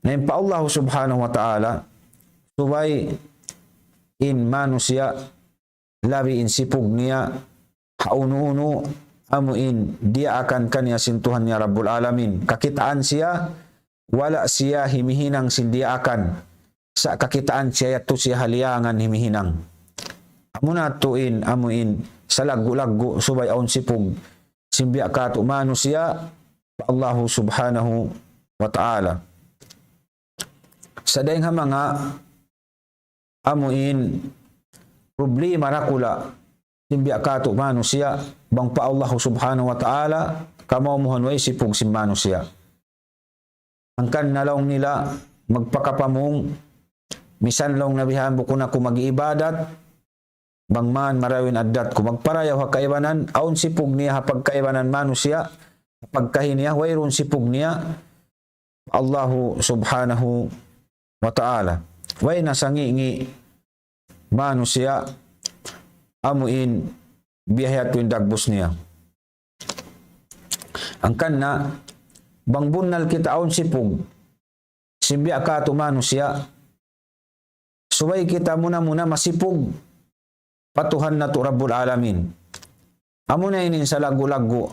Na in pa Allah Subhanahu wa Ta'ala, subay in manusiya' labi in sipug niya ha unu-unu amuin diyaakan kaniya sin Tuhan niya Rabbul Alamin. Kakitaan siya, wala' siya himihinang sin diyaakan. Sa' kakitaan siya yadtu siya ha liyangan himihinang. Amuna tuud in amuin salaggu'-laggu' subay awn sipug sin biya' katu' manusiya' pa Allahu Subhanahu wa Ta'ala. Sa' dayng ha manga amuin problema dakula' sin biya' katu' manusiya', bang pa Allahu Subhanahu wa Ta'ala, kamaumuhan way sipug sin manusiya'. Hangkan na laung nila magpakapamung, misan laung na bihan bukun aku mag-iibadat, bang man marayaw in addat ku, magparayaw ha kaibanan, awn sipug niya ha pagkaibanan manusiya', ha pagkahi niya, wayruun sipug niya, Allahu Subhanahu wa Ta'ala. Way na sangi'-ngi' manusiya' amuin biya' ha yadtu in dagbus niya. Hangkan na, bang bunnal kita awn sipug sin biya' katu' manusiya', subay kita muna-muna masipug pa Tuhan natu' Rabbul Alamin. Amuna ini in salaggu'-laggu',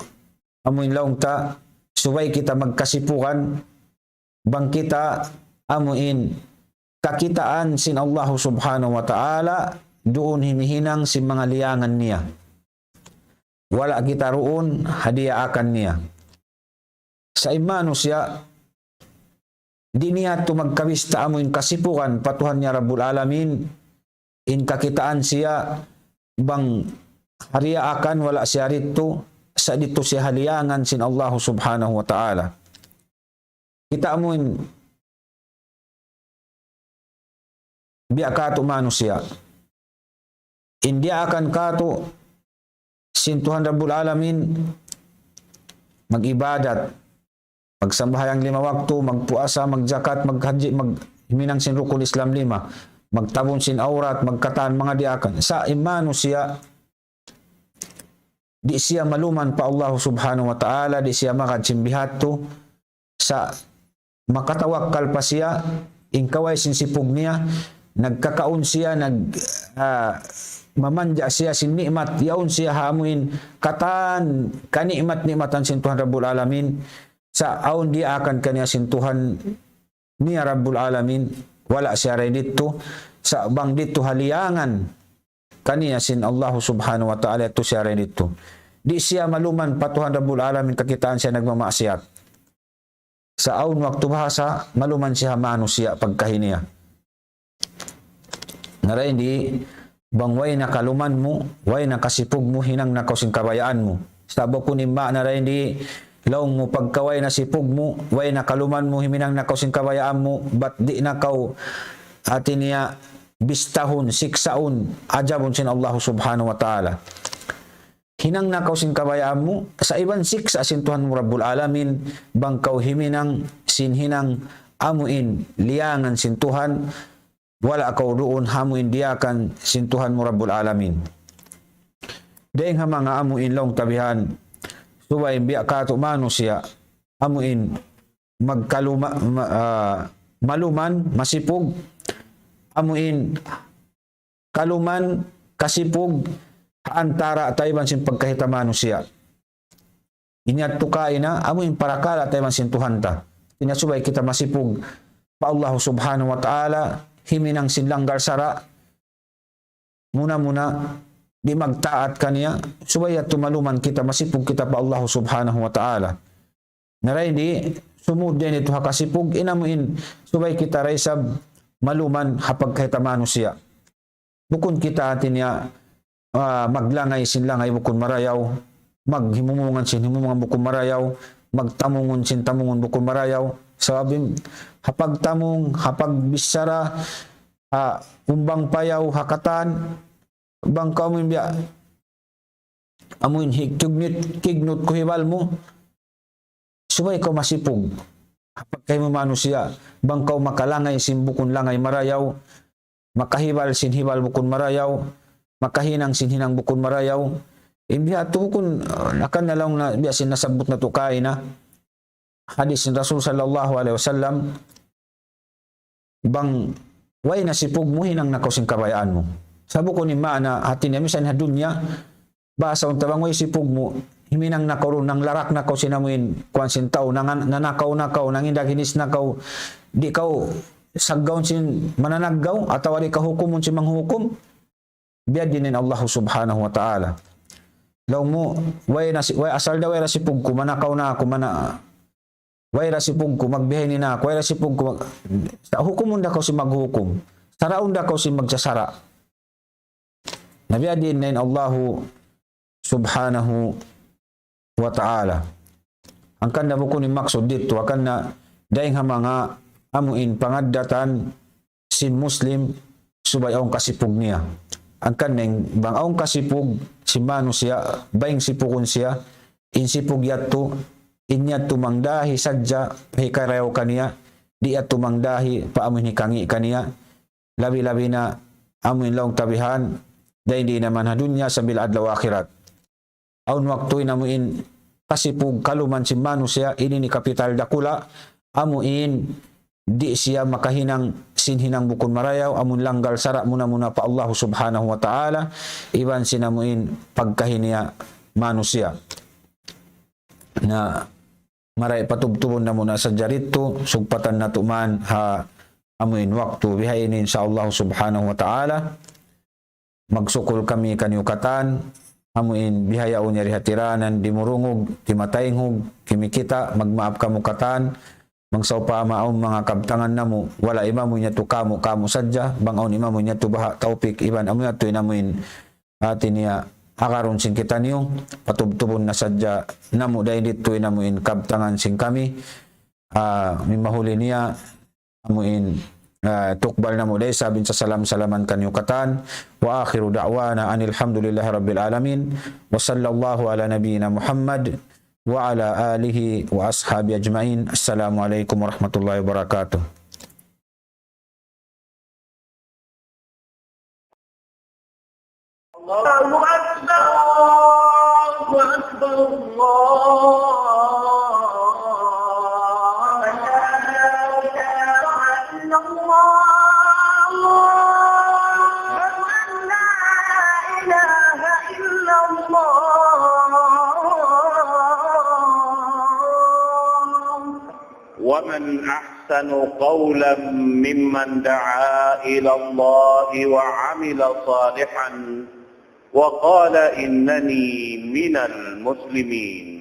amuin laung ta, subay kita magkasipugan, bang kita amuin kakitaan sin Allahu Subhanahu wa Ta'ala, duun himihinang sin manga liyangan niya. Wala' kita duun ha diyaakan niya. Sa' in manusiya', di' niya tu magkabista amuin kasipugan pa Tuhan niya Rabbul Alamin, in kakitaan siya bang ha diyaakan wala' siya didtu, sa' didtu siya ha liyangan sin Allahu Subhanahu wa Ta'ala. Kita' mu in biya' katu' manusiya'. In diyaakan katu' sin Tuhan Rabbul Alamin, mag-ibadat, magsambahayang lima waktu, magpuasa, magjakat, maghajji, mag-, himinang sin rukun Islam lima, magtabun sin awrat, magkatan, manga diyaakan. Sa' in manusiya', di' siya maluman pa Allah Subhanahu wa Ta'ala, di' siya magad sin bihadtu, sa' makatawakkal pa siya, in kaway sin sipug niya, nagkakaun siya, nag-, ah, mamanja' siya sin ni'mat, yaun siya ha amuin katan kani'mat-ni'matan sin Tuhan Rabbul Alamin, sa' awn diyaakan kaniya sin Tuhan niya Rabbul Alamin, wala' siya ray didtu, sa' bang didtu ha liyangan kaniya sin Allahu Subhanahu wa Ta'ala, yadtu siya ray didtu. Di' siya maluman pa Tuhan Rabbul Alamin kakitaan siya nagmamaksiyat. Sa' awn waktu bahasa, maluman siya ha manusiya' pagkahi niya. Na dayn di, bang way na kaluman mu, way na kasipug mu, hinang na kaw sin kabayaan mu. Sa' bukun in maana dayn di, laung mu pagka way na sipug mu, way na kaluman mu, himinang na kaw sin kabayaan mu, bat di' na kaw hati niya bistahun, siksaun, ajabun sin Allah Subhanahu wa Ta'ala. Hinang na kaw sin kabayaan mu, sa' iban siksa' sin Tuhan mu Rabbul Alamin, bang kaw himinang sin hinang amu in liyangan sin Tuhan, wala' kaw duun ha amu in diyaak sin Tuhan mu Rabbul Alamin. Dayng ha manga amu in laung ta bihan, subay biya' katu' manusiya', amu in magkaluma-, ma-, ah, maluman, masipug, amu in kaluman, kasipug, ha antara' ta iban sin pagkahita manusiya'. Ini yadtu kaina, amu in parakala' ta iban sin Tuhan ta. Ini subay kita masipug pa Allah Subhanahu wa Ta'ala, himinang sin langgal sara', muna-muna, di' magtaat kaniya, subay yadtu maluman kita, masipug kita pa Allah Subhanahu wa Ta'ala. Na dayn di, sumud dayn di ha kasipug, in amu in, subay kita da isab maluman ha pagkahita manusiya'. Bukun kita hati niya, ah, maglangay sin langay bukun marayaw, maghimumungan sin himumungan bukun marayaw, magtamungun sin tamungun bukun marayaw. Sabab in, ha pagtamung, ha pagbichara, ha umbang payaw, ha katan, bang kaw amu in biya', amu in hi-, kignut, kignut ku hibal mu, subay kaw masipug. Ha pagkahi mu manusiya', bang kaw makalangay sin bukun langay marayaw, makahibal sin hibal bukun marayaw, makahinang sin hinang bukun marayaw. In biya' tu bukun, uh, akan na laung na biya' sin nasabbut natu' kaina. Hadis sin Rasul sallallahu alayhi wasallam, bang way na sipug mu, hinang na kaw sin kabayaan mu. Sa' bukun in maana, hati niya misan ha dunya, bahasa unta bang way sipug mu, himinang na kaw duun, nanglarak na kaw sin amu in, kuwan sin tau, nang-, nanakaw na kaw, nangindag hinis na kaw, di' kaw saggawun sin mananaggaw, atawa di' kaw hukumun sin manghukum, biya' diin in Allah Subhanahu wa Ta'ala. Laung mu, way na si-, way asal da way da sipug ku, manakaw na aku, mana-, way da sipug ku, magbihaini na aku, way da sipug ku, mag-, sa-, hukumun da kaw sin maghukum. Saraun da kaw sin magsasara'. Na biya' diin na in Allahu Subhanahu wa Ta'ala. Hangkan na bukun in maksud ditu, hangkan na dayng ha manga amu in pangaddatan sin Muslim subay awn kasipug niya. Hangkan na in bang awn kasipug sin manusiya', bayng sipugun siya, in sipug yadtu, in yadtu mangdahi sadja, hikarayaw kaniya, di' yadtu mangdahi, pa amu in hikangi' kaniya, labi-labi na amu in laung ta bihan, dayn di naman ha dunya sambil adlaw akhirat. Awn waktu in amu in kasipug kaluman sin manusiya', ini in kapital dakula', amu in di' siya makahinang sin hinang bukun marayaw, amu in langgal sara' muna-muna pa Allah Subhanahu wa Ta'ala, iban sin amu in pagkahi niya manusiya'. Na, mari patubtubun namu' na sadja ditu, sugpatan natu' man ha amu in waktu bihaini, insya Allah Subhanahu wa Ta'ala. Magsukul kami kaniyu katan, amu in bihaun yari hatiranan, dimurungug, timataynghug, kimikita', magmaap kamu katan, bang sawpama awn manga kabtangan namu', wala' imamu niya tu kamu, kamu sadja, bang awn imamu niya tu baha' tawpik, iban amu yadtu in amu in, hati niya, agarun sin kitaniyu, patubtubun na sadja namu' dayn ditu in amu in kabtangan sin kami, ah, mimahuli niya, amu in, ah, tukbal namu' da isab in sasalam-salaman kaniyu katan. وآخر دعوانا أن الحمد لله رب العالمين. وصلى الله على نبينا محمد وعلى آله وأصحابه أجمعين. السلام عليكم ورحمة الله وبركاته. الله أكبر، الله أكبر، الله أكبر. لا إله إلا الله. أشهد أن لا إله إلا الله. ومن أحسن قولا ممن دعا إلى الله وعمل صالحا وقال إنني من المسلمين.